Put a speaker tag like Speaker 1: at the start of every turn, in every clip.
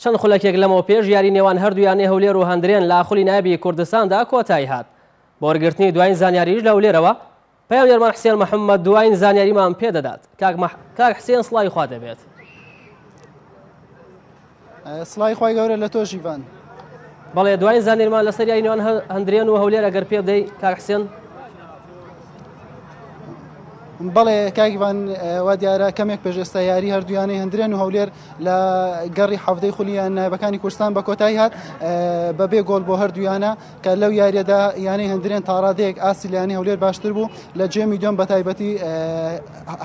Speaker 1: چەند خولەکێک لەمەو پێش یاری نێوان هەردوو یانەی هەولێر و هەندرێن لە خولی نایابی کوردستاندا کۆتایی هات. بۆ وەرگرتنی دوایین زانیاریش لە هەولێرەوە پەیامنێرمان حسێن محەممەد دوایین زانیاریمان پێدەدات. کاک مح... کاک حسێن سڵاوی خوات لێبێت.
Speaker 2: سڵاوی خوای گەورە لە تۆ ژیڤان.
Speaker 1: بەڵێ دوایین زانیاریمان لەسەر یاری نێوان هەندرێن و هەولێر ئەگەر پێ بدەی کاک حسێن.
Speaker 2: بەڵێ کاک ئیڤان وا دیارە کەمێک پێش ئێستا یاری هەردوویانەی هەندرێن و هەولێر لە گەڕی حەفتەی خولیان نایبەکانی کوردستان بە کۆتایی هات بەبێ گۆڵ بۆ هەردوویانە کە لەو یاریەدا یانەی هەندرێن تاڕادەیەک ئاستی لە یانەی هەولێر باشتر بوو لە جێمی دوم بە تایبەتی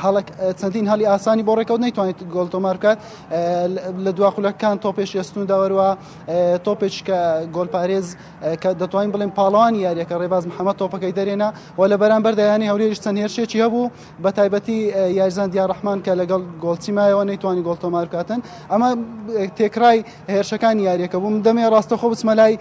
Speaker 2: هەڵک چەندین هەڵی ئاسانی بۆ ڕێکەوت نەیتوانێت گۆڵ تۆمار بکات لە دوا خولەکان تۆپێش ئەستون داوەروە تۆپێک کە گۆڵپارێز کە دەتوانین بڵێن پاڵەوانی یاریەکە ڕێباز محەممەد تۆپەکەی دەرێنا و لە بەرامبەردا یانەی هەولێریش چەند هێرشێکی هەبوو بە تایبەتی یاریزان دیار ڕەحمان کە لەگەڵ گۆڵچی مایەوە نەیتوانی گۆڵ تۆمار بکاتن ئەمە تێکرای هێرشەکانی یاریەکە بووم دەمێ ڕاستەخۆ بچمە لای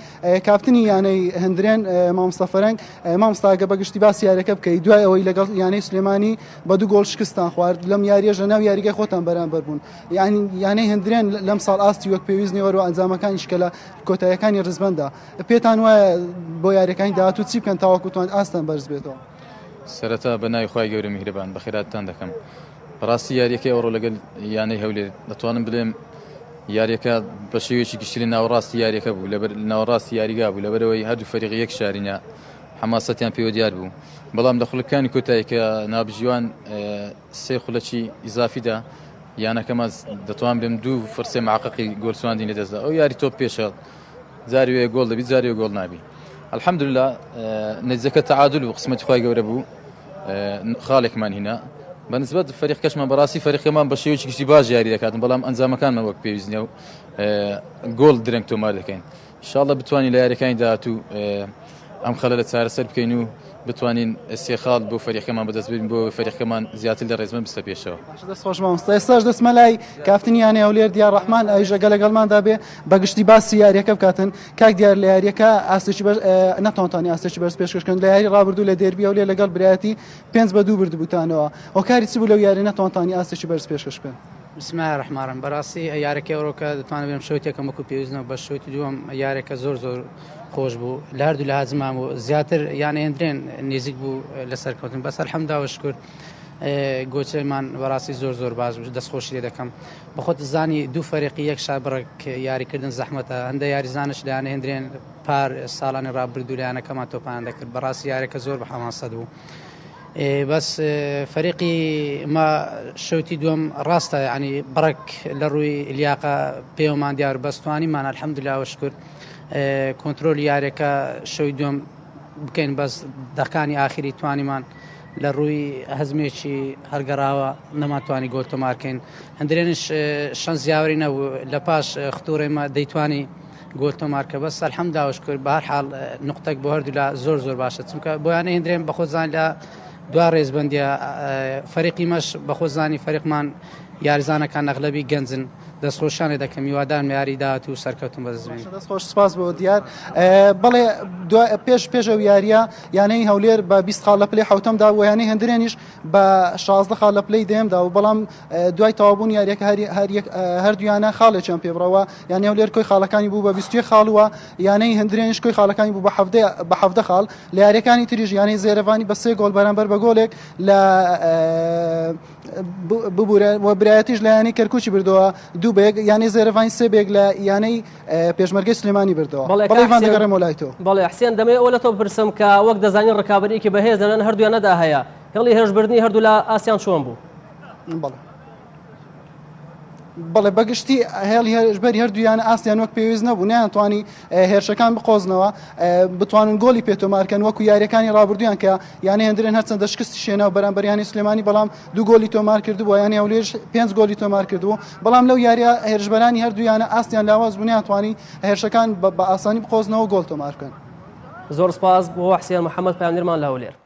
Speaker 2: کاپتنی یانەی هەندرێن مامۆستا فەرەنگ مامۆستاگە بەگشتی باسی یاریەکە بکەی دوای ئەوەی لەگەڵ یانەی سلێمانی بە دوو گۆڵ شکستان خوارد لەم یاریەش لە ناو یاریگای خۆتان بەرامبەر بوون یعنی یانەی هەندرێن لەم ساڵ ئاستی وەک پێویست نیوەرو ئەنجامەکانیش کە لە کۆتاییەکانی ڕزبەندە پێتان وایە بۆ یاریەکانی داهاتوو چی بکەن تاوەکو توان ئاستان بەرز بێتەوە؟
Speaker 3: سەرەتا بە ناوی خوای گەورە میهرەبان بەخێراتتان دەکەم. بەڕاستی یاریەکەی ئەوڕۆ لەگەل یانەی هەولێر دەتوانم بلێم یاریەکە بە شێوەیەکی گشتی لە ناوەڕاستی یاریەکە بوو لەبەر ناوەڕاستی یاریگا بوو لەبەرەوەی هەردوو فەریق یەک شارینە حەماسەتیان پێوە دیار بوو بەڵام لە خولەکانی کۆتایی کە نابژیوان سێ خولەکی ئیزافیدا یانەکەمان دەتوان بێم دوو فرسێ معققی گۆلسواندین لەدەستدا ئەو یاری تۆپ پێشە جاری وێ گۆڵ دەبی جاری گۆڵ نابی الحمدلله نەتیجەکە تعادل و قسمەتی خوای گەورە بوو خاڵێکمان هینا بەنسبەت فەریقکەشمان بەڕاستی فەریقەکەمان بە شێوەیەکی گشتی باش یاری دەکاتن بەڵام ئەنجامەکانمان وەک پێویست نییە و گۆڵ درەنگ تۆمار دەکەین ئینشاڵڵا بتوانین لە یاریەکانی داهاتوو ئەم خەلە لە چارەسەر بکەین و بتوانین سێ خاڵ بۆ فەریقەکەمان بەدەست بێنین بۆ فەریقەکەمان زیاتر لە ڕێزمە بستە پێشەوە.
Speaker 2: باشە دەست خۆش مامۆستا ئێستاش دەچمە لای کاپتنی یانەی هەولێر دیار ڕەحمان ئەویش ئەگەر لەگەڵماندا بێ بە گشتی باسی یاریەکە بکاتن کاک دیار لە یاریەکە ئاستێکی بەرز نەتوانتانی ئاستێکی بەرز پێشکەش کەن لە یاری ڕابردوو لە دێربی هەولێر لەگەڵ برایەتی پێنج بە دوو بردبووتانەوە هۆکاری چ بوو لەو یاری نەتوانتانی ئاستێکی بەرز پێشکەش بکەن؟
Speaker 4: بسم الله الرحمن الرحیم بەڕاستی یارەکەی ئەوڕۆکە دەتوانم بێم شەوتێکم وەکو پێویست نەبوو بە شەوتی دووەم یارەکە زۆر زۆر خۆش بوو لە هەردوو لە هاجمان بوو زیاتر یان ئێندرێن نزیک بوو لە سەرکەوتن بەس الحمدا و شکر گۆچەمان بەڕاستی زۆر زۆر باش بوو دەستخۆشی لێ دەکەم بەخۆت زانی دوو فەرقی یەک شار بڕک یاریکردن زەحمەتە هەندە یاریزانش لەیان هێندرێن پار ساڵانی ڕابردوو لایەنەکەمان تۆپان دەکرد بەڕاستی یارەکە زۆر بە حەماسەت بوو بەس فەریقی ما شەوتی دووەم ڕاستە ینی بڕک لە ڕووی لیاقە پێوەمان دیار بەس توانیمان الحەمدلله وشکر کۆنترۆلی یاریەکە شەوی دووەم بکەین بەس دەکانی ئاخری توانیمان لە ڕووی هەزمێکی هەرگەڕاوە نەماتوانی گۆل تۆمارکەین هەندرێنش شەن زیاوەری نەبوو لە پاش ختوڕێمە دەیتوانی گۆل تۆمارکە بەس الحەمدلله وشکر بە هەر حاڵ نقطەک بۆ هەردوولا زۆر زۆر باشە چونکە بۆیانە هێندرێن بەخۆزان لە دوا ڕێزبندە فەریقی مەش بەخۆزانی فەریقمان یاریزانەکان ئەغلەبی گەنجن دەستخۆشیان لێ دەکەم هیوادارم لە یاری داهاتوو سەرکەوتن بەدەست بێنین.
Speaker 2: دەست خۆش سپاس بۆ دیار بەڵێ پێش پێش ئەو یاریە یانەی هەولێر بە 20 خاڵ لە پلەی حوتەمدا و یانەی هەندرێنیش بە 16 خاڵ لە پلەی دەیەمدا و بەڵام دوای تەواوبوون یاریەکە هەردوویانە خاڵێکیان پێبڕەوە یانەی هەولێر کۆی خاڵەکانی بوو بە 21 خاڵ و یانەی هەندرێنیش کۆی خاڵەکانی بوو بە 17 خاڵ لە یاریەکانی تریش یانەی زێرەڤانی بە سێ گۆڵ بەرامبەر بە گۆلێک لە ببورە و برایەتیش لە یانەی کەرکوکی بردەوە دوو بە یەک یانەی زێرەڤانی سێ بە یەک لە یانەی پێشمەرگەی سلێمانی بردەوە
Speaker 1: بەڵێ
Speaker 2: بەڵێ
Speaker 1: کاک
Speaker 2: ئیڤان
Speaker 1: حسێن
Speaker 2: دەگەڕێمەوە لای تۆ.
Speaker 1: بەڵێ حسێن دەمەوێ ئەوە لە تۆ بپرسم کە وەک دەزانین ڕکابەریەکی بەهێز لەنێوان هەردوو یانەدا هەیە هێڵی هێرشبردنی هەردوولا ئاستیان چۆن بوو؟
Speaker 2: بەڵێ. بەڵێ بەگشتی هێڵی هێرشبەری هەردوو یانە ئاستیان وەک پێویست نەبوو نەیانتوانی هێرشەکان بقۆزنەوە بتوانن گۆلی پێ تۆمارکەن وەکو یاریەکانی ڕابردوویان کە یانەی هەندرێن هەرچەندە شکستی شێنا و بەرامبەر یانەی سلێمانی بەڵام دوو گۆلی تۆمار کردبوو یانەی هەولێریش پێنج گۆلی تۆمار کردبوو بەڵام لەو یاریە هێرشبەرانی هەردوو یانە ئاستیان لاواز بوو نەیانتوانی هێرشەکان بە ئاسانی بقۆزنەوە گۆڵ تۆمار بکەن.
Speaker 1: زۆر سپاس بۆ حسێن محەمەد پەیامنێرمان لە هەولێر.